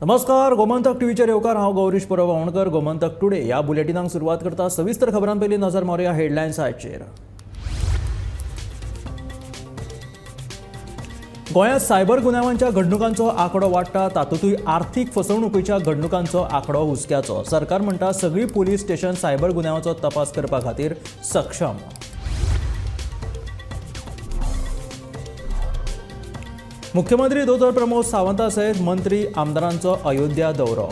नमस्कार, गोमंतक टीव्हीचेर येवकार. हांव गौरीश परब गावणकर. गोमंतक टुडे ह्या बुलेटिनाक सुरवात करता. सविस्तर खबरां पयलीं नजर मारुया हेडलायन्साचेर. गोंयांत सायबर गुन्यांवांच्या घडणुकांचो आंकडो वाडटा, तातूंतय आर्थीक फसवणुकीच्या घडणुकांचो आंकडो हुसक्याचो. सरकार म्हणटा सगळीं पुलीस स्टेशन सायबर गुन्यांवाचो तपास करपा खातीर सक्षम. मुख्यमंत्री दोतोर प्रमोद सावंता सयत मंत्री आमदारांचो अयोध्या दौरो.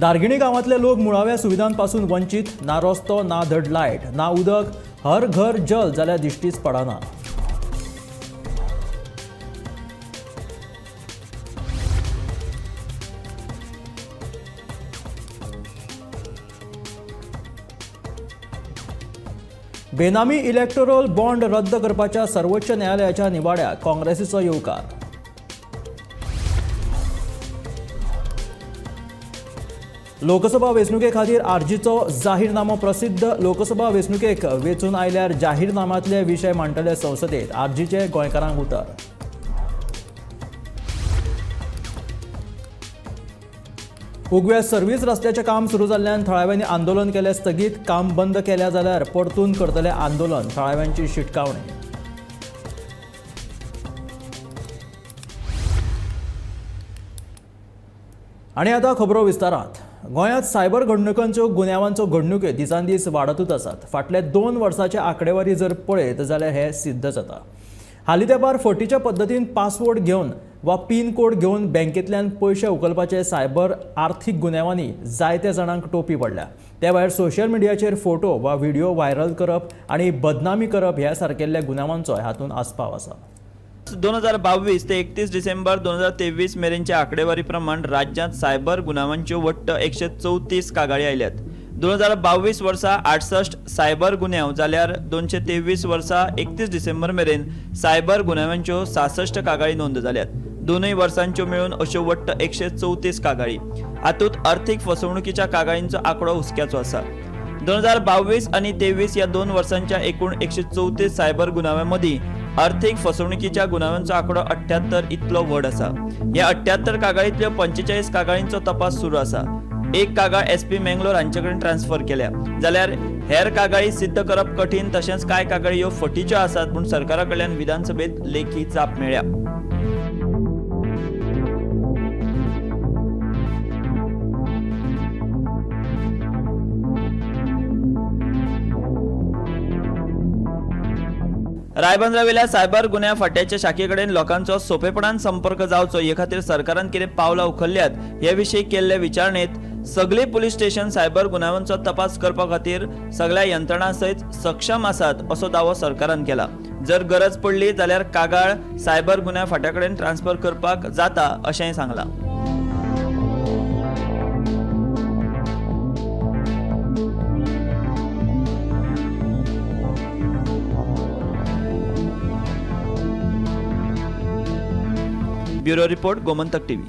दार्गिणी गांवांतले लोक मुळाव्या सुविधांपासून वंचित. ना रस्तो, ना धड लायट, ना उदक. हर घर जल जाल्यार दिश्टीच पडना. बेनामी इलेक्टोरल बॉन्ड रद्द करपाच्या सर्वोच्च न्यायालयाच्या निवाड्याक काँग्रेसीचो येवकार. लोकसभा वेंचणुके खातीर आरजीचो जाहीरनामो प्रसिद्ध. लोकसभा वेंचणुकेक वेंचून आयल्यार जाहीरनाम्यांतले विशय मांडटले संसदेत. आरजीचे गोंयकारांक उतर. उगव्या सर्व्हिस रस्त्याचें काम सुरू जाल्ल्यान थळाव्यांनी आंदोलन केलें स्थगीत. काम बंद केल्या जाल्यार परतून करतले आंदोलन, थळाव्यांची शिटकावणी. आनी आतां खबरो विस्तारांत. गोंयांत सायबर घडणुकांच्यो गुन्यांवांच्यो घडणुक्यो दिसान दीस वाडतूच आसात. फाटल्या 2 वर्सांचे आंकडेवारी जर पळयत जाल्यार हें सिद्ध जाता. हालीं तेंपार फटीच्या पद्दतीन पासवर्ड घेवन वा पीन कोड घेवन बँकेंतल्यान पयशे उखलपाचे सायबर आर्थीक गुन्यांवांनी जायत्या जाणांक टोपी पडल्या. ते भायर सोशल मिडियाचेर फोटो वा व्हिडिओ व्हायरल करप आनी बदनामी करप ह्या सारकेल्ल्या गुन्यांवांचो हातूंत आस्पाव आसा. 2022 ते 31 डिसेंबर 2023 मेरेनच्या आंकडेवारी प्रमाण राज्यांत सायबर गुन्यांवांच्यो वट्ट 134 कागाळी आयल्यात. 2022 वर्सा 68 सायबर गुन्यांव जाल्यार 223 वर्सा 31 डिसेंबर मेरेन सायबर गुन्यांवांच्यो 66 कागाळी नोंद जाल्यात. दोनूय वर्सांच्यो मेळून अश्यो वट्ट 134 कागाळी. हातूंत अर्थीक फसवणुकीच्या कागाळींचो आंकडो हुसक्याचो आसा. 2022 आनी 23 ह्या 2 वर्सांच्या एकूण 134 सायबर गुन्यांवां मदीं अर्थीक फसवणुकीच्या गुन्यांवांचो आंकडो 78 इतलो व्हड आसा. ह्या 78 कागाळींतल्यो 45 कागाळींचो तपास सुरू आसा. एक कागाळ एसपी मेंगलोर हांचे कडेन ट्रान्सफर केल्या, जाल्यार हेर कागाळी सिद्ध करप कठीण, तशेंच कांय कागाळी ह्यो फटीच्यो आसात म्हूण सरकारा कडल्यान विधानसभेत लेखी जाप मेळ्ळ्या. रायबंदरावेल्या सायबर गुन्यांव फांट्याच्या शाखे कडेन लोकांचो सोंपेपणान संपर्क जावचो हे खातीर सरकारान कितें पावलां उखल्ल्यात हे विशीं केल्ले विचारणेंत सगळे पुलीस स्टेशन सायबर गुन्यांवांचो तपास करपा खातीर सगळ्या यंत्रणां सयत सक्षम आसात असो दावो सरकारान केला. जर गरज पडली जाल्यार कागाळ सायबर गुन्यांव फांट्या कडेन ट्रान्सफर करपाक जाता अशेंय सांगलां. Bureau report, Gomantak TV.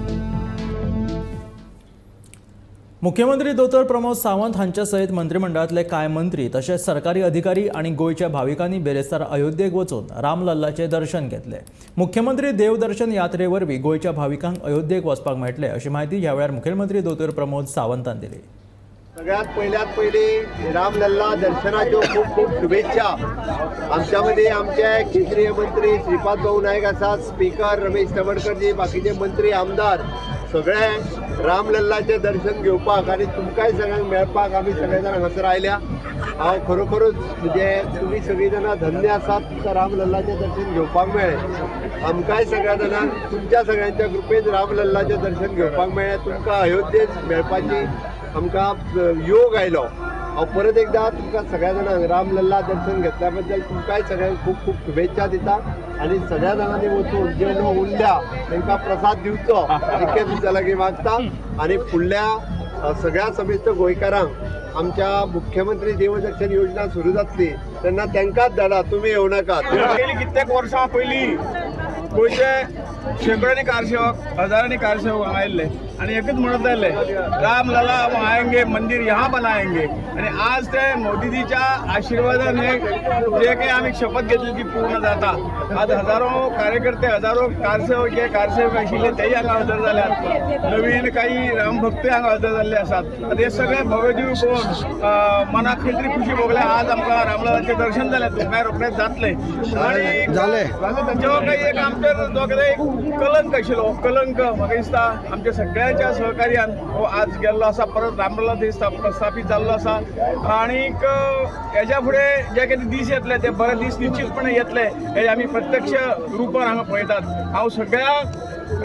मुख्यमंत्री दोतोर प्रमोद सावंत हांच्या सयत मंत्रिमंडळांतले कांय मंत्री तशेंच सरकारी अधिकारी आनी गोंयच्या भाविकांनी बेरेस्तार अयोध्येक वचून रामलल्लाचें दर्शन घेतलें. मुख्यमंत्री देवदर्शन यात्रे वरवीं गोंयच्या भाविकांक अयोध्येक वचपाक मेळटलें अशी म्हायती ह्या वेळार मुखेलमंत्री दोतोर प्रमोद सावंतान दिली. सगळ्यात पयल्यात पयली रामलल्ला दर्शनाच्यो खूब खूब शुभेच्छा. आमच्यामध्ये आमचे केंद्रीय मंत्री श्रीपाद भाऊ नायक आसात, स्पीकर रमेश तवडकरजी, बाकीचे मंत्री आमदार सगळे रामलल्लाचें दर्शन घेवपाक आनी तुमकांय सगळ्यांक मेळपाक आमी सगळे जाण हांगासर आयल्या. हांव खरोखरूच म्हणजे तुमी सगळीं जाणां धन्य आसात, तुमकां रामलल्लाचें दर्शन घेवपाक मेळ्ळें. आमकांय सगळ्या जाणांक तुमच्या सगळ्यांच्या कृपेन रामलल्लाचें दर्शन घेवपाक मेळ्ळें. तुमकां अयोध्येत मेळपाची आमकां योग आयलो. हांव परत एकदा तुमकां सगळ्या जाणांक रामलल्ला दर्शन घेतल्या बद्दल तुमकांय सगळ्यांक खूब खूब शुभेच्छा दिता आनी सगळ्या जाणांनी वचून जे लोक उरल्या तांकां प्रसाद दिवचो इतकें तुमच्या लागीं मागता. आनी फुडल्या सगळ्या समेस्त गोंयकारांक आमच्या मुख्यमंत्री देवदर्शन योजना सुरू जातली तेन्ना तांकांच धाडा, तुमी येवं नाकात. गेली कित्येक वर्सां पयलीं गोंयचे शेंकड्यांनी कारसेवक, हजारांनी कारसेवक हांगा आयिल्ले आनी एकूच म्हणत आयिल्ले, राम लला हम आएंगे, मंदिर यहाँ बनाएंगे. आनी आज ते मोदीजीच्या आशिर्वादान हे जे काही आमी शपथ घेतली ती पूर्ण जाता. आज हजारो कार्यकर्ते, हजारो कारसेवक जे कारसेवक आशिल्ले तेय हांगा हजर जाल्यात. नवीन काही रामभक्त हांगा हजर जाल्ले आसात. आनी हे सगळे भव्यजीव पळोवन मनाक खंय तरी खुशी भोगल्या. आज आमकां रामललाचें दर्शन जालें, तुमकां रोखडेंच जातलें. आनी जालें. जो काही एक आमचेर जो कितें एक कलंक आशिल्लो, कलंक म्हाका दिसता आमच्या सगळ्यांच्या सहकार्यान हो आज गेल्लो आसा. परत रामलला थंय स्थापीत जाल्लो आसा. आनीक हेज्या फुडें जे कितें दीस येतले ते बरे दीस निश्चितपणे येतले हे आमी प्रत्यक्ष रुपान हांगा पळयतात. हांव सगळ्या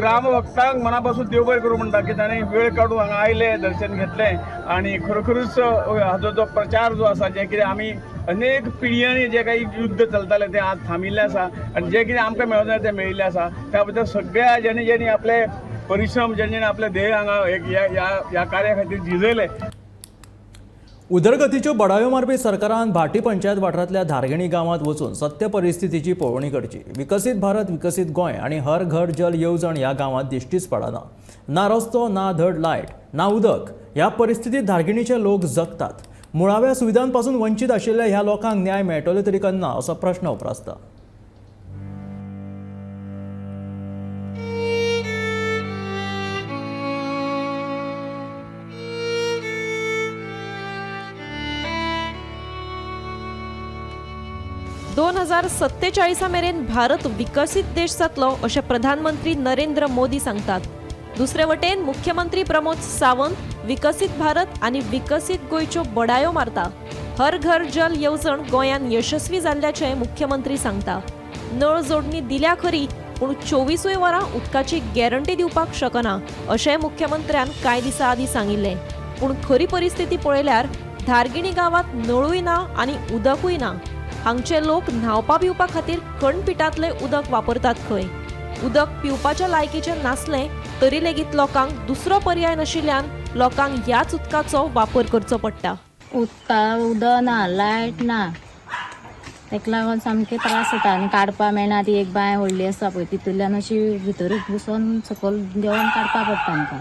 रामभक्तांक मना पासून देव बरें करूं म्हणटा की ताणें वेळ काडून हांगा आयले, दर्शन घेतलें आनी खरोखरूच हाजो जो प्रचार जो आसा, जें कितें आमी अनेक पिळग्यांनी जे काही युद्ध चलतालें तें आज थांबिल्लें आसा आनी जें कितें आमकां मेळना तें मेळिल्लें आसा. त्या बद्दल सगळ्या ज्यांनी ज्यांनी आपले परिश्रम, ज्यांनी ज्यांनी आपले ध्येय हांगा ह्या कार्या खातीर झिजयले. उदरगतीच्यो बडायो मारपी सरकारान भाटी पंचायत वाठारांतल्या धारगिणी गांवांत वचून सत्य परिस्थितीची पळोवणी करची. विकसीत भारत विकसीत गोंय आनी हर घर जल येवजण ह्या गांवांत दिश्टीच पडना. ना रस्तो, ना धड लायट, ना उदक. ह्या परिस्थितीत धारगिणीचे लोक जगतात. मुळाव्या सुविधांपासून वंचीत आशिल्ल्या ह्या लोकांक न्याय मेळटलो तरी केन्ना असो प्रश्न उप्रासता. दोन हजार सत्तेचाळीसा मेरेन भारत विकसीत देश जातलो अशें प्रधानमंत्री नरेंद्र मोदी सांगतात. दुसरे वटेन मुख्यमंत्री प्रमोद सावंत विकसीत भारत आनी विकसीत गोंयच्यो बडायो मारता. हर घर जल येवजण गोंयान यशस्वी जाल्ल्याचें मुख्यमंत्री सांगता. नळ जोडणी दिल्या खरी, पूण 24 वरां उदकाची गॅरंटी दिवपाक शकना अशें मुख्यमंत्र्यान कांय दिसां आदीं सांगिल्लें. पूण खरी परिस्थिती पळयल्यार धारगिणी गांवांत नळूय ना आनी उदकूय ना. हांगचे लोक न्हावपा पिवपा खातीर खणपिटांतलें उदक वापरतात खंय. उदक पिवपाच्या लायकीचें नासलें तरी लेगीत लोकांक दुसरो पर्याय नाशिल्ल्यान लोकांक ह्याच उदकाचो वापर करचो पडटा. उदका उदक ना, लायट ना, ताका लागून सामके त्रास जाता आनी काडपा मेळना. ती एक बांय व्हडली आसा पळय, तितूंतल्यान अशी भितरूच बसून सकयल देंवन काडपा पडटा आमकां.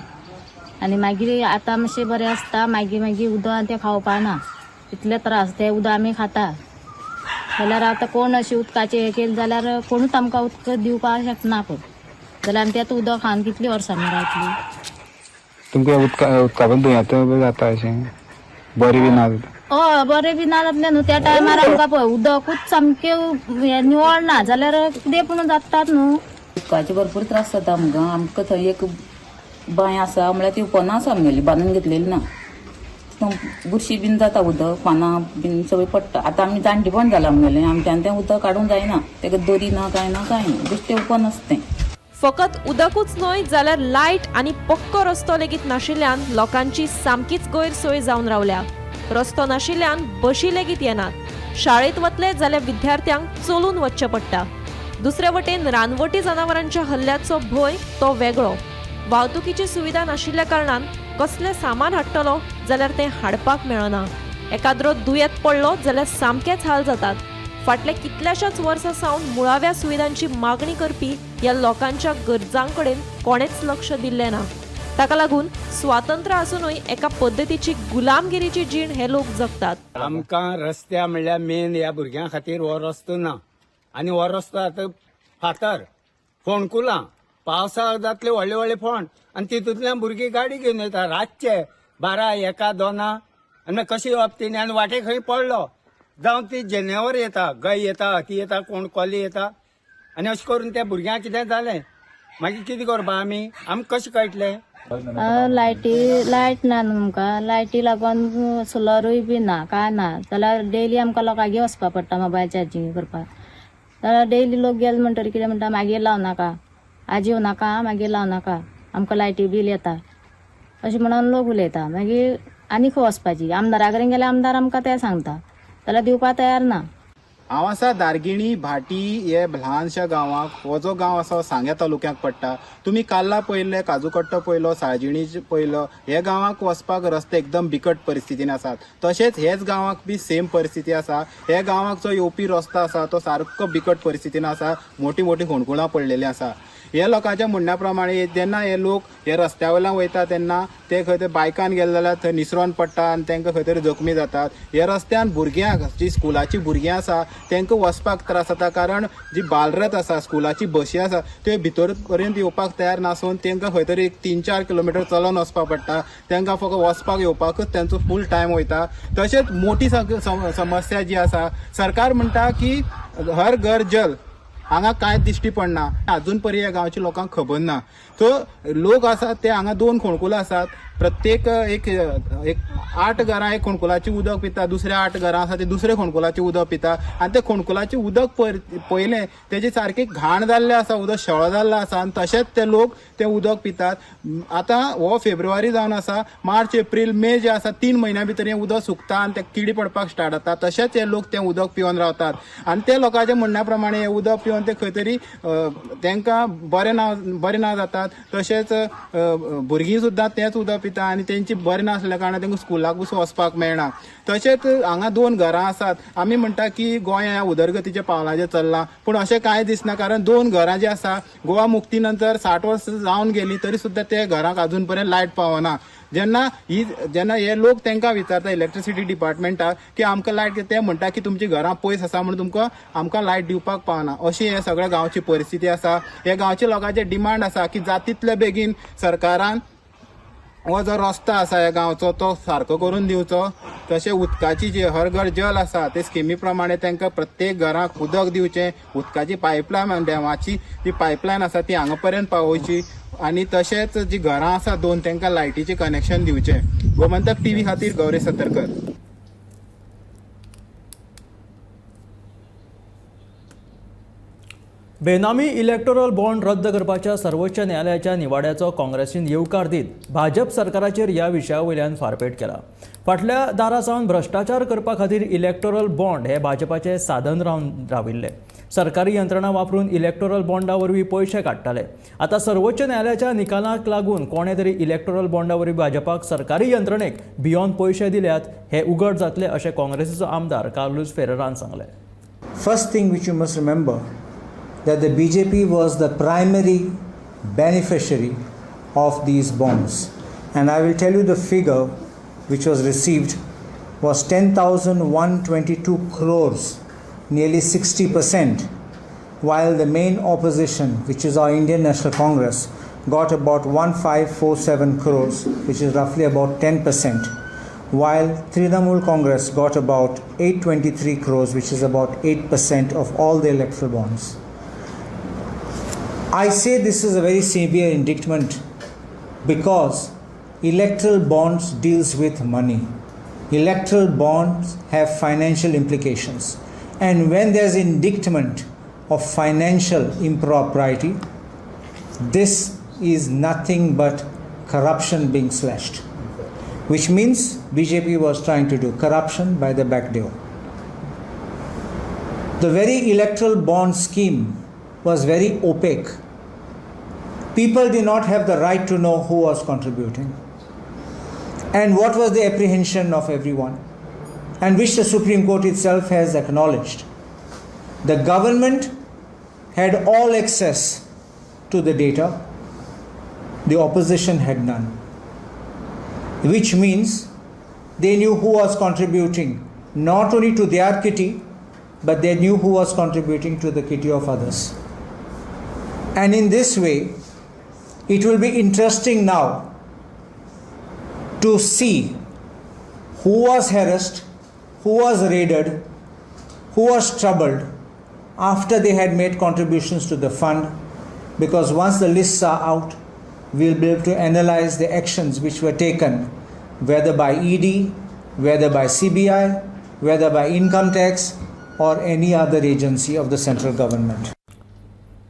आनी मागीर आतां मातशें बरें आसता, मागीर मागीर उदक तें खावपा ना, इतले त्रास. तें उदक आमी खाता जाल्यार आतां कोण अशी उदकाचें हें केलें जाल्यार कोणूच आमकां उदक दिवपाक शकना पळय. जाल्यार आमी तें उदक खावन कितलीं वर्सां आमी रावतलीं. तुमकां उदका पण दुयेंत जाता अशें बरें बी ना. हय, बरें बी ना जातलें न्हू त्या टायमार आमकां पळय उदकूच सामकें हें निवळ ना जाल्यार कितें पूण जातात न्हू. उदकाचे भरपूर त्रास जाता आमकां. आमकां थंय एक बांय आसा, म्हळ्यार ती उपना आसा आमगेली, बांदून घेतलेली ना. बुरशी बीन जाता, उदक पानां बीन सगळीं पडटा. आतां आमी जाणटेपण जालां आमगेलें, आमच्यान तें उदक काडूंक जायना. तेका दोरी ना, कांय ना, कांय ना, बेश्टें ओपन आसता तें. फकत उदकूच न्हय जाल्यार लायट आनी पक्को रस्तो लेगीत नाशिल्ल्यान लोकांची सामकीच गैरसोय जावन रावल्या. रस्तो नाशिल्ल्यान बशी लेगीत येनात. शाळेंत वतले जाल्यार विद्यार्थ्यांक चलून वचचें पडटा. दुसरे वटेन रानवटी जनावरांच्या हल्ल्याचो भंय तो वेगळो. वाहतुकीची सुविधा नाशिल्ल्या कारणान कसलें सामान हाडटलो जाल्यार तें हाडपाक मेळना. एकाद्रो दुयेंत पडलो जाल्यार सामकेच हाल जातात. फाटल्या कितल्याशाच वर्सां सावन मुळाव्या सुविधांची मागणी करपी ह्या लोकांच्या गरजां कडेन कोणेच लक्ष दिल्लें ना. ताका लागून स्वातंत्र्य आसुनूय एका पद्दतीची गुलामगिरीची जीण हे लोक जगतात. आमकां रस्त्या म्हणल्यार मेन ह्या भुरग्यां खातीर हो रस्तो ना आनी हो रस्तो आतां फातर फोंडकुलां, पावसाक जातले व्हडले व्हडले फोंड आनी तितूंतल्यान भुरगीं गाडी घेवन येता रातचे 12, 1, 2 आनी कशी येवप तेणी. आनी वाटेक खंय पडलो जावं ती जनावर येता, गाय येता, हती येता, कोण कोले येता आनी अशें करून त्या भुरग्यांक कितें जालें मागीर कितें करपा आमी, आमकां कशें कळटलें? लायटी लायट ना न्हू आमकां, लायटी लागून सोलरूय बी ना, कांय ना. जाल्यार डेली आमकां लोकांगेर वचपा पडटा मोबायल चार्जींग करपाक. जाल्यार डेली लोक गेले म्हणटरीर कितें म्हणटा, मागीर लावं नाका, आज येवं नाका, मागीर लावं नाका, आमकां लायटी बील येता अशें म्हणून लोक उलयता. मागीर आनी खंय वचपाची, आमदारा कडेन गेल्यार आमदार आमकां तें सांगता, जाल्यार दिवपाक तयार ना. हांव आसा दार्गिणी भाटी हे ल्हानशा गांवाक. हो जो गांव आसा हो सांग्या तालुक्याक पडटा. तुमी काल्ला पळयल्ले, काजूकट्टो पळयलो, साळजिणी पळयलो. हे गांवाक वचपाक रस्ते एकदम बिकट परिस्थितीन आसात. तशेंच हेच गांवाक बी सेम परिस्थिती आसा. हे गांवाक जो येवपी रस्तो आसा तो सारको बिकट परिस्थितीन आसा. मोटी मोटी फोंडकुलां पडलेलीं आसा. हे लोकांच्या म्हणण्या प्रमाणे जेन्ना हे लोक हे रस्त्या वयल्यान वयता तेन्ना ते खंय तरी बायकान गेले जाल्यार थंय निसरोन पडटा आनी तांकां खंय तरी जखमी जातात. हे रस्त्यान भुरग्यांक, जी स्कुलाची भुरगीं आसा तांकां वचपाक त्रास जाता, कारण जी बालरथ आसा, स्कुलाची बशी आसा, त्यो भितर पर्यंत येवपाक तयार नासून तांकां खंय तरी 3-4 किलोमिटर चलोन वचपाक पडटा. तांकां फक्त वचपाक येवपाकूच तेंचो फूल टायम वयता. तशेंच मोटी समस्या जी आसा, सरकार म्हणटा की हर घर जल, हांगा कांय दिश्टी पडना. अजून पर्यंत ह्या गांवच्या लोकांक खबर ना. सो लोक आसात ते हांगा 2 फोंडकुलां आसात. प्रत्येक एक एक 8 घरां एक फोंडकुलाचें उदक पिता, दुसऱ्या 8 घरां आसा ते दुसऱ्या फोंडकुलाचें उदक पिता. आनी ते फोंडकुलाचें उदक पळयलें तेजें सारकें घाण जाल्लें आसा, उदक शेळो जाल्लो आसा आनी तशेंच ते लोक तें उदक पितात. आतां हो फेब्रुवारी जावन आसा, मार्च, एप्रील, मे जे आसा 3 म्हयन्या भितर हें उदक सुकता आनी ते किडी पडपाक स्टार्ट जाता. तशेंच हे लोक तें उदक पिवन रावतात आनी ते लोकांच्या म्हणण्या प्रमाणे हें उदक पिवन ते खंय तरी तांकां बरें ना जातात. तशेंच भुरगीं सुद्दां तेंच उदक पिता आनी तेंची बरें नासल्या कारणान तांकां स्कुलाक पसून वचपाक मेळना. तशेंच हांगा 2 घरां आसात. आमी म्हणटा की गोंय ह्या उदरगतीच्या पावलाचेर चल्लां, पूण अशें कांय दिसना, कारण 2 घरां जी आसा गोवा मुक्ती नंतर 60 वर्सां जावन गेली तरी सुद्दां ते घरांक अजून पर्यंत लायट पावना. जेन्ना हे लोक तांकां विचारता इलेक्ट्रिसिटी डिपार्टमेंटाक की आमकां लायट, ते म्हणटा की तुमची घरां पयस आसा म्हणून तुमकां आमकां लायट दिवपाक पावना. अशी हे सगळ्या गांवची परिस्थिती आसा. हे गांवच्या लोकांचे डिमांड आसा की जातितले बेगीन सरकारान हो जो रस्तो आसा ह्या गांवचो तो सारको करून दिवचो. तशें उदकाची जी हर घर जल आसा ते स्किमी प्रमाणे तांकां प्रत्येक घराक उदक दिवचें. उदकाची पायपलायन, डॅमाची जी पायपलायन आसा ती हांगा पर्यंत पावोवची आनी तशेंच जी घरां आसा 2 तांकां लायटीचें कनेक्शन दिवचें. गोमंतक टीव्ही खातीर गौरी सतरकर. बेनामी इलेक्टोरल बॉन्ड रद्द करपाच्या सर्वोच्च न्यायालयाच्या निवाड्याचो काँग्रेसीन येवकार दीत भाजप सरकाराचेर ह्या विशया वयल्यान फारपेट केला. फाटल्या दारा सावन भ्रश्टाचार करपा खातीर इलेक्टोरल बॉन्ड हे भाजपाचे साधन रावन राविल्ले. सरकारी यंत्रणा वापरून इलेक्टोरल बॉन्डा वरवीं पयशे काडटाले. आतां सर्वोच्च न्यायालयाच्या निकालाक लागून कोणे तरी इलेक्टोरल बॉन्डा वरवीं भाजपाक सरकारी यंत्रणेक भियोन पयशे दिल्यात हे उगड जातले अशें काँग्रेसीचो आमदार कार्लूस फेरेरान सांगलें. First thing which you must remember, that the BJP was the primary beneficiary of these bonds. And I will tell you the figure which was received was 10,122 crores, nearly 60%, while the main opposition, which is our Indian National Congress, got about 1,547 crores, which is roughly about 10%, while Trinamool Congress got about 823 crores, which is about 8% of all the electoral bonds. I say this is a very severe indictment because electoral bonds deals with money. Electoral bonds have financial implications. And when there's indictment of financial impropriety, this is nothing but corruption being slashed, which means BJP was trying to do corruption by the back door. The very electoral bond scheme was very opaque. People did not have the right to know who was contributing and what was the apprehension of everyone, and which the Supreme Court itself has acknowledged. The government had all access to the data, the opposition had none, which means they knew who was contributing not only to their kitty, but they knew who was contributing to the kitty of others. And in this way, it will be interesting now to see who was harassed, who was raided, who was troubled after they had made contributions to the fund, because once the lists are out, we'll be able to analyze the actions which were taken, whether by ED, whether by CBI, whether by income tax or any other agency of the central government.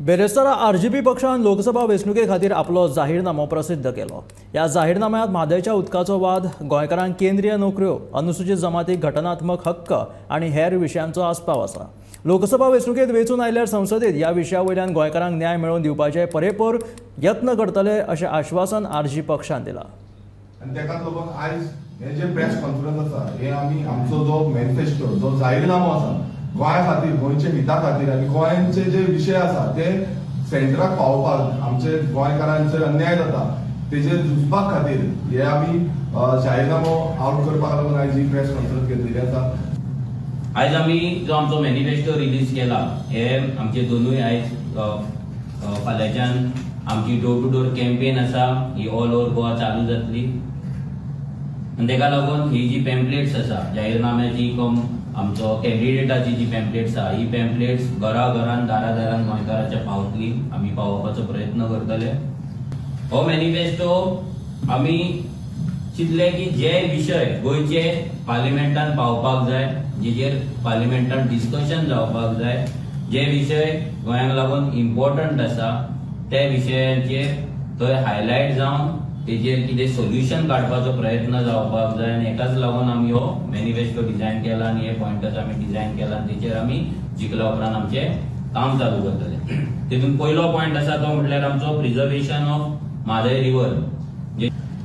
बेरेस्तारा RGP पक्षान लोकसभा वेंचणुके खातीर आपलो जाहीरनामो प्रसिद्ध केलो. ह्या जाहीरनाम्यांत म्हादयच्या उदकाचो वाद, गोंयकारांक केंद्रीय नोकऱ्यो, अनुसूचित जमातीक घटनात्मक हक्क आनी हेर विशयांचो आस्पाव आसा. लोकसभा वेंचणुकेंत वेंचून आयल्यार संसदेत ह्या विशया वयल्यान गोंयकारांक न्याय मेळोवन दिवपाचे परेपूर यत्न करतले अशें आश्वासन आरजी पक्षान दिलां. आनी तेकाच लागून आयज हे जे प्रेस कॉन्फरन्स आसा हे आमी आमचो जो मॅनिफेस्टो जो जाहीरनामो आसा गोंया खातीर, गोंयच्या हिता खातीर आनी गोंयचे जे विशय आसा ते सेंटराक पावोवपाक, आमचे गोंयकारांचेर अन्याय जाता तेजेर झुजपा खातीर हे आमी जाहीरनामो आवट करपाक लागून आयज ही प्रेस कॉन्फरन्स घेतलेली आसा. आयज आमी जो आमचो मॅनिफेस्टो रिलीज केला हे आमचे दोनूय आयज फाल्यांच्यान आमची डोर टू डोर कॅम्पेन आसा, ही ऑल ओवर गोवा चालू जातली आनी तेका लागून ही जी पॅम्पलेट्स आसा जाहीरनाम्याची कम आमचो कॅन्डिडेटाची जी पॅम्पलेट्स आसा ही पॅम्पलेट्स घरा घरान दारा दारान गोंयकाराच्या पावतली, आमी पावोवपाचो प्रयत्न करतले. हो मॅनिफेस्टो आमी चिंतले की जे विशय गोंयचे पार्लिमेंटान पावपाक जाय, जेजेर पार्लिमेंटान डिस्कशन जावपाक जाय, जे विशय गोंयांक लागून इम्पॉर्टंट आसा ते विशयांचेर थंय हायलायट जावन तेजेर कितें सोल्युशन काडपाचो प्रयत्न जावपाक जाय आनी हेकाच लागून आमी हो मॅनिफेस्टो डिझायन केला आनी हे पॉयंटर्स आमी डिझायन केला आनी तेचेर आमी जिखल्या उपरांत आमचें काम चालू करतले. तेतून पयलो पॉयंट आसा तो म्हटल्यार आमचो प्रिजर्वेशन ऑफ म्हादय रिवर.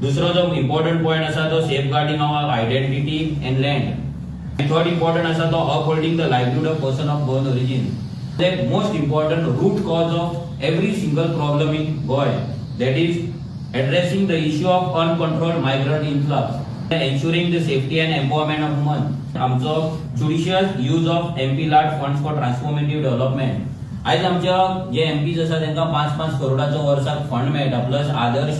दुसरो जो इम्पॉर्टंट पॉयंट आसा तो safeguarding of identity and land. Third important आसा तो upholding the livelihood of person of Goan origin. The most important root cause of every single problem in Goa, that is addressing the issue of uncontrolled migrant influx, ensuring the safety and empowerment of women, आमचो judicious use of MP LAD funds for transformative development. आयज आमच्या जे MPs आसा तांकां 5-5 करोडाचो वर्साक fund मेळटा, plus Adarsh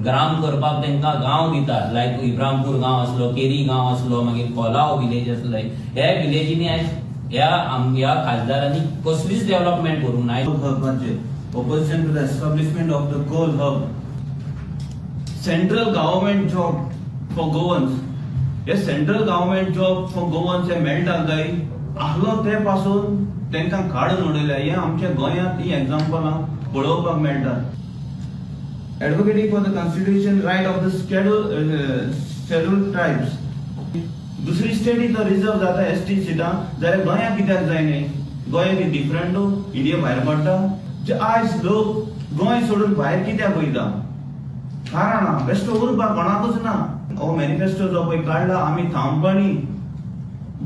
Gram करपाक तांकां गांव दितात, लायक इब्रामपूर गांव आसलो, केरी गांव आसलो, मागीर कोलाव विलेज आसले. ह्या विलेजींनी आयज ह्या खासदारांनी कसलीच डेव्हलपमेंट करूंक ना. Opposition to the establishment of the coal hub, central government job for Goans. हे central government job for Goans हे मेळटा काय आहलो ते पासून तांकां काडून उडयल्या. हे आमच्या गोंयांत ही एग्जाम्पलां पळोवपाक मेळटा. Advocating for the constitution right of the schedule tribes. दुसरी स्टेटी तो रिजर्व जाता एस टी सिटां जाल्यार गोंयांत कित्याक जायना? गोंय कितें डिफरंट इंडिया भायर पडटा? जे आयज लोक गोंय सोडून भायर कित्याक वयता? कारण आहा बेश्टो उरपाक कोणाकूच ना. हो मॅनिफेस्टो जो पळय काडला आमी ठामपणी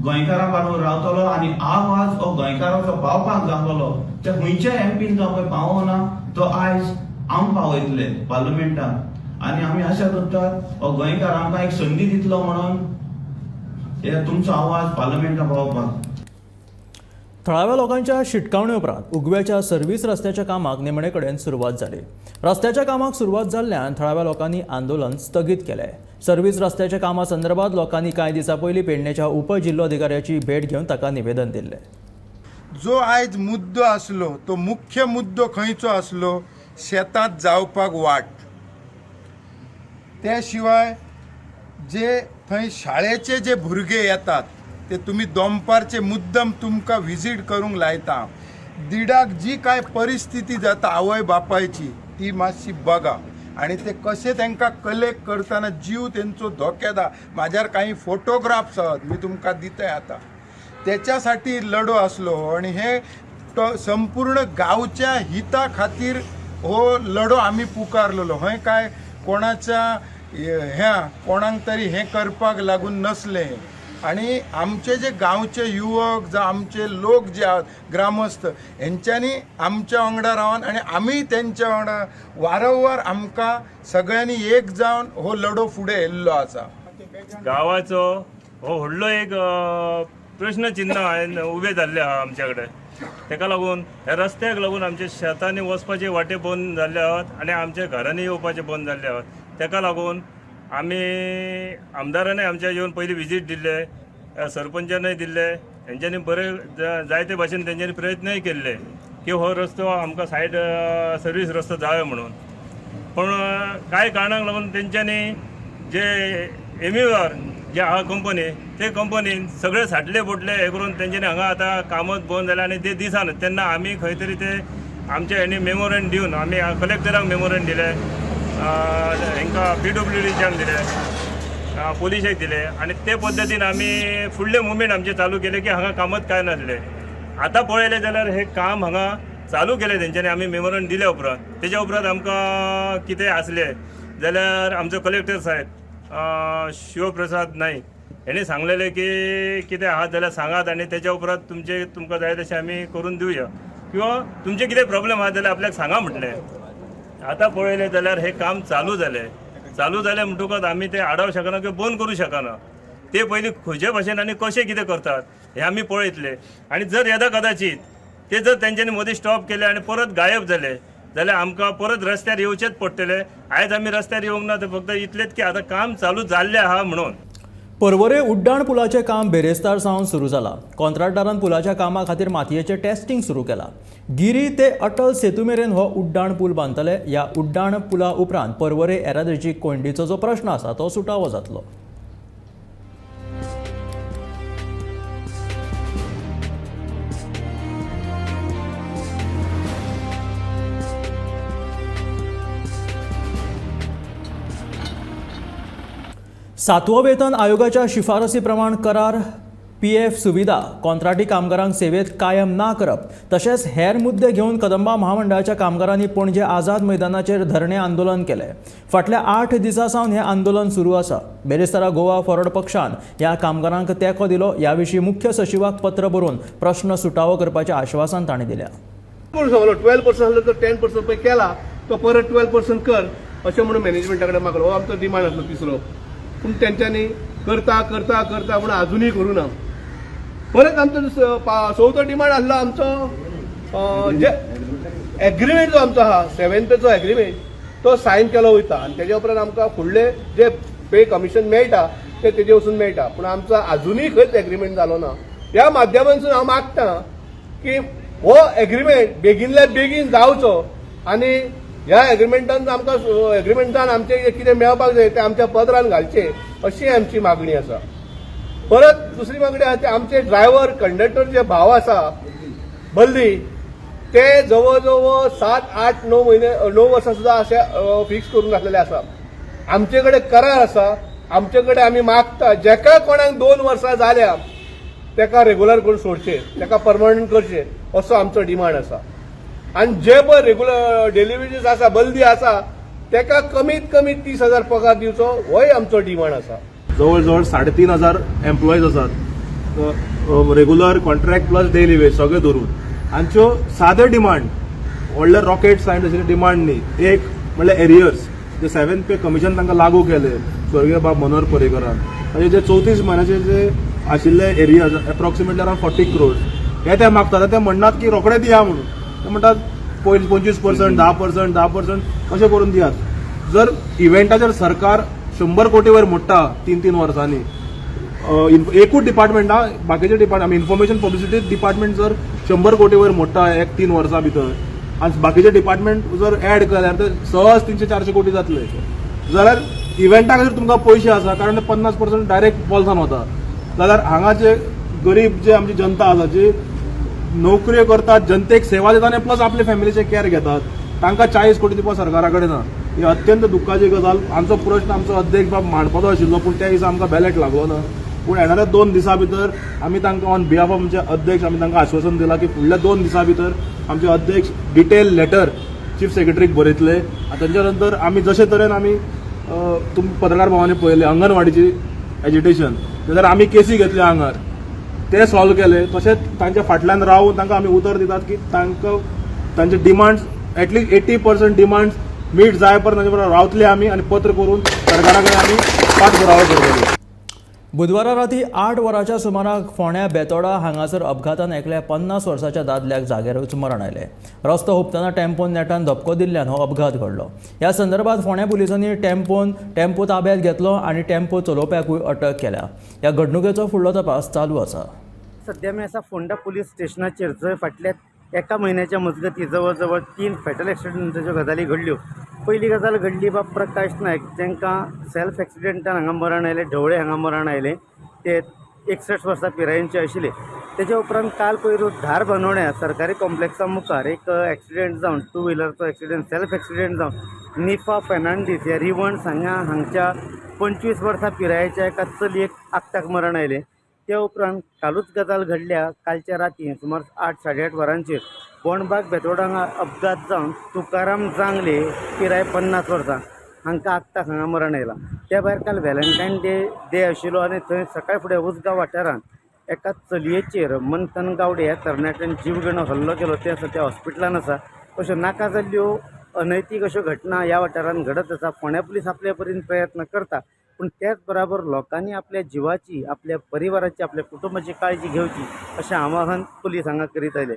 गोंयकारां बरोबर रावतलो आनी आवाज हो गोंयकाराचो पावपाक जातलो. ते खंयच्याय एमपीन जो पळय पावना तो आयज आम पावयतले पार्लमेंटाक आनी आमी आशा दवरतात हो गोंयकार आमकां एक संदी दितलो म्हणून हे तुमचो आवाज पार्लमेंटाक पावोवपाक. थळाव्या लोकांच्या शिटकावणे उपरांत उगव्याच्या सर्व्हिस रस्त्याच्या कामाक निमणे कडेन सुरवात जाली. रस्त्याच्या कामाक सुरवात जाल्ल्यान थळाव्या लोकांनी आंदोलन स्थगीत केलें. सर्व्हिस रस्त्याच्या कामा संदर्भात लोकांनी कांय दिसां पयलीं पेडणेच्या उपजिल्लोधिकाऱ्याची भेट घेवन ताका निवेदन दिल्लें. जो आयज मुद्दो आसलो तो मुख्य मुद्दो खंयचो आसलो? शेतांत जावपाक वाट. ते शिवाय जे थंय शाळेचे जे भुरगे येतात ते तुमी दनपारचे मुद्दम तुमकां विजीट करूंक लायता. दिडाक जी काय परिस्थिती जाता आवय बापायची ती मातशी बघा आनी ते कशे तांकां कलेक्ट करतना जीव तेंचो धोक्यात. म्हाज्यार काही फोटोग्राफ्स आहात, मी तुमकां दितय आतां. त्याच्यासाठी लढो आसलो आणि हे संपूर्ण गांवच्या हिता खातीर हो लढो आमी पुकारलेलो. हय काय कोणाच्या ह्या कोणाक तरी हें करपाक लागून नसलें. आणि आमचे जे गांवचे युवक जावं आमचे लोक जे आहात ग्रामस्थ हेंच्यांनी आमच्या वांगडा रावन आनी आमी तेंच्या वांगडा वारंवार आमकां सगळ्यांनी एक जावन हो लढो फुडें येयल्लो आसा. गांवाचो हो व्हडलो एक प्रश्न चिन्ह हांवें उबें जाल्लें आहा आमच्या कडेन. तेका लागून ह्या रस्त्याक लागून आमच्या शेतांनी वचपाचे वाटे बंद जाल्ले आहात आनी आमच्या घरांनी येवपाचे बंद जाल्ले आहात. तेका लागून आमी आमदारानय आमच्या येवन पयलीं विजीट दिल्ले, सरपंचानय दिल्ले, हेंच्यांनी बरे जायते भाशेन तेंच्यांनी प्रयत्नय केल्ले की हो रस्तो आमकां सायड सर्वीस रस्तो जाय म्हणून. पूण कांय कारणांक लागून तेंच्यांनी जे एमयूआर जे आहा कंपनी ते कंपनीन सगळे साठले बोटले हे करून तेंच्यांनी हांगा आतां कामच बंद जालें आनी ते दिसना. तेन्ना आमी खंय तरी ते आमचे हेणी मेमोरंड दिवन आमी कलेक्टराक मेमोरंड दिले, हांकां PWDच्यान दिले, पोलिशेक दिले आनी ते पद्दतीन आमी फुडले मुवमेंट आमचे चालू केले की हांगा कामत काय नासले. आतां पळयलें जाल्यार हें काम हांगा चालू केलें तेंच्यांनी आमी मेमोरंड दिले उपरांत. तेज्या उपरांत आमकां कितें आसलें जाल्यार आमचो कलेक्टर साहेब शिवप्रसाद नाईक हेणी सांगलेलें की कितें आहा जाल्यार सांगात आनी तेज्या उपरांत तुमचे तुमकां जाय तशें आमी करून दिवया किंवा तुमचे कितें प्रॉब्लम आहा जाल्यार आपल्याक सांगा म्हटलें. आतां पळयलें जाल्यार हें काम चालू जालें. चालू जालें म्हणटकच आमी तें आडावंक शकना किंवा बंद करूं शकना. ते पयलीं खंयचे भाशेन आनी कशें कितें करतात हें आमी पळयतले आनी जर येदा कदाचीत ते जर तेंच्यांनी मदीं स्टॉप केले आनी परत गायब जाले जाल्यार आमकां परत रस्त्यार येवचेच पडटले. आयज आमी रस्त्यार येवंक ना ते फक्त इतलेंच की आतां काम चालू जाल्लें आहा म्हणून. पर्वरे उड्डाण पुलाचें काम बेरेस्तार सावन सुरू जालां. कॉन्ट्रॅक्टरान पुलाच्या कामा खातीर मातयेचें टेस्टिंग सुरू केलां. गिरी ते अटल सेतू मेरेन हो उड्डाण पूल बांदतले. ह्या उड्डाण पुला उपरांत पर्वरे येरादारीची कोंयडीचो जो प्रश्न आसा तो सुटावो जातलो. सातवो वेतन आयोगाच्या शिफारसी प्रमाण करार, PF सुविधा, कॉन्ट्राटी कामगारांक सेवेत कायम ना करप तशेंच हेर मुद्दे घेवन कदंबा महामंडळाच्या कामगारांनी पणजे आझाद मैदानाचेर धरणे आंदोलन केलें. फाटल्या 8 दिसां सावन हें आंदोलन सुरू आसा. बेरेस्तारा गोवा फॉरवर्ड पक्षान ह्या कामगारांक तेंको दिलो. ह्या विशीं मुख्य सचिवाक पत्र बरोवन प्रश्न सुटावो करपाचें आश्वासन तांणी दिलें. 12% आसलो तर 10% पळय केला तो परत 12% कर अशें म्हणून मॅनेजमेंटा कडेन मागलो. हो आमचो डिमांड आसलो तिसरो. पूण तेंच्यांनी करता करता करता पूण आजुनूय करूं ना. परत आमचो चवथो डिमांड आसलो आमचो जे एग्रीमेंट जो आमचो आहा 7thचो एग्रीमेंट तो सायन केलो वयता आनी तेज्या उपरांत आमकां फुडले जे पे कमिशन मेळटा ते तेजे वचून मेळटा. पूण आमचो आजुनूय खंयच एग्रीमेंट जालो ना. ह्या माध्यमांतसून हांव मागता की हो एग्रीमेंट बेगीनल्या बेगीन जावचो आनी ह्या एग्रीमेंटान आमकां एग्रीमेंटान आमचें कितें मेळपाक जाय तें आमच्या पदरान घालचें अशी आमची मागणी आसा. परत दुसरी मागणी आसा ती आमचे ड्रायव्हर कंडक्टर जे भाव आसा बल्ली ते जवळ जवळ 7, 8, 9 म्हयने 9 वर्सां सुद्दां अशे फिक्स करून आसलेले आसा. आमचे कडेन करार आसा, आमचे कडेन आमी मागता जेका कोणाक 2 वर्सां जाल्या तेका रेगुलर करून सोडचें, तेका परमनंट करचें असो आमचो डिमांड आसा. आनी जे पळय रेगुलर डेली वेजीस आसा बल्दी आसा तेका कमीत कमी 30,000 पगार दिवचो होय आमचो डिमांड आसा. जवळ जवळ 3,500 एम्प्लॉईज आसात regular contract plus daily wage सगळे धरून. आमच्यो सादे डिमांड व्हडले रॉकेट सायन्स अशें डिमांड न्ही. एक म्हणल्यार एरियर्स जे 7th पे कमिशन तांकां लागू केले स्वर्गीय बाब मनोहर पर्रीकरान, ताचे जे 34 म्हयन्याचे जे आशिल्ले एरियर्स एप्रॉक्सिमेटली अरावंड 40 crores हे ते मागतात. ते म्हणनात की रोखडे दिया म्हणून, ते म्हणटात 25%, 10%, 10% अशें करून दियात. जर इव्हेंटाचेर सरकार 100 कोटी वयर मोडटा 3-3 वर्सांनी, एकूच डिपार्टमेंट ना, बाकीचे डिपार्टमेंट आमी इन्फॉर्मेशन पब्लिसिटी डिपार्टमेंट जर 100 कोटी वयर मोडटा एक 3 वर्सां भितर आनी बाकीचे डिपार्टमेंट जर एड केल्यार ते सहज 300-400 कोटी जातले. जाल्यार इव्हेंटा खातीर तुमकां पयशे आसा कारण ते 50% डायरेक्ट बॉल्सान वता. जाल्यार हांगा जे गरीब जे आमची जनता आसा जी नोकऱ्यो करतात, जनतेक सेवा दितात आनी प्लस आपले फॅमिलीचे केअर घेतात, तांकां 40 कोटी दिवपाक सरकारा कडेन ना. ही अत्यंत दुख्खाची गजाल. आमचो प्रश्न आमचो अध्यक्ष बाब मांडपाचो आशिल्लो पूण त्या दिसा आमकां बॅलेट लागलो ना. पूण येणाऱ्या 2 दिसां भितर आमी तांकां ऑन बिहाफ ऑफ आमचे अध्यक्ष आमी तांकां आश्वासन दिलां की फुडल्या 2 दिसां भितर आमचे अध्यक्ष डिटेल लेटर चीफ सेक्रेटरीक बरयतले. आनी तांच्या नंतर आमी जशे तरेन आमी तुमी पत्रकार भावांनी पळयलें अंगणवाडीची एजिटेशन, जाल्यार आमी केसी घेतल्यो आंगार ते सॉल्व केले. तशेंच तांच्या फाटल्यान रावून तांकां आमी उतर दितात की तांकां तांचे डिमांड्स एटलिस्ट 80% डिमांड्स मीट जाय पर्यंत तांचे बरोबर रावतले आमी आनी पत्र करून सरकारा कडेन आमी पाठपुरावो करतले. बुधवारा राती 8 वरांच्या सुमाराक फोंड्या बेतोडा हांगासर अपघातान एकल्या 50 वर्साच्या दादल्याक जाग्यारूच मरण आयलें. रस्तो हुपतना टेम्पोन नेटान धपको दिल्ल्यान हो अपघात घडलो. ह्या संदर्भात फोंड्या पुलिसांनी टेम्पो ताब्यात घेतलो आनी टेम्पो चलोवप्याकूय अटक केल्या. ह्या घडणुकेचो फुडलो तपास चालू आसा. सध्या आमी आसा फोंडा पुलीस स्टेशनाचेर, जंय फाटल्या एका म्हयन्याच्या मजगती जवळ जवळ 3 फेटल एक्सिडंटाच्यो गजाली घडल्यो. पयली गजाल घडली बाब प्रकाश नायक, तांकां सेल्फ एक्सिडंटान हांगा मरण आयलें, ढवळे हांगा मरण आयलें. ते 61 वर्सां पिरायेचे आशिल्ले. तेच्या उपरांत काल पयर धारबांदोड्या सरकारी कॉम्प्लेक्सा मुखार एक एक्सिडेंट जावन, टू व्हिलरचो एक्सिडेंट, सेल्फ एक्सिडेंट जावन निफा फेर्नांडीस ह्या रिवण सांग्या हांगच्या 25 वर्सां पिरायेच्या एका चलयेक आक्ताक मरण आयलें. त्या उपरांत कालूच गजाल घडल्या. कालच्या राती सुमार 8 साडे 8 वरांचेर बोंडबाग बेतोडा हांगा अपघात जावन तुकाराम जांगले पिराय 50 वर्सां हांकां आक्ताक हांगा मरण आयलां. त्या भायर काल व्हॅलेंटायन डे डे आशिल्लो आनी थंय सकाळ फुडें उसगांव वाठारांत एका चलयेचेर मंथन गावडे ह्या तरणाट्यान जीवघेणो हल्लो केलो. तें सद्या हॉस्पिटलान आसा. अश्यो नाका जाल्ल्यो अनैतीक अश्यो घटना ह्या वाठारांत घडत आसा. फोंड्या पुलीस आपल्या परीन प्रयत्न करता, पूण त्याच बराबर लोकांनी आपल्या जिवाची, आपल्या परिवाराची, आपल्या कुटुंबाची काळजी घेवची अशें आवाहन पुलीस हांगा करीत आयले.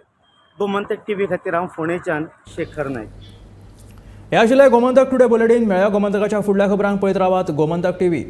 गोमंतक टीव्ही खातीर हांव फोंडेच्यान शेखर नायक. हे आशिल्लें गोमंतक टुडे बुलेटीन. मेळया गोमंतकाच्या फुडल्या खबरांक. पळयत रावात गोमंतक टीव्ही.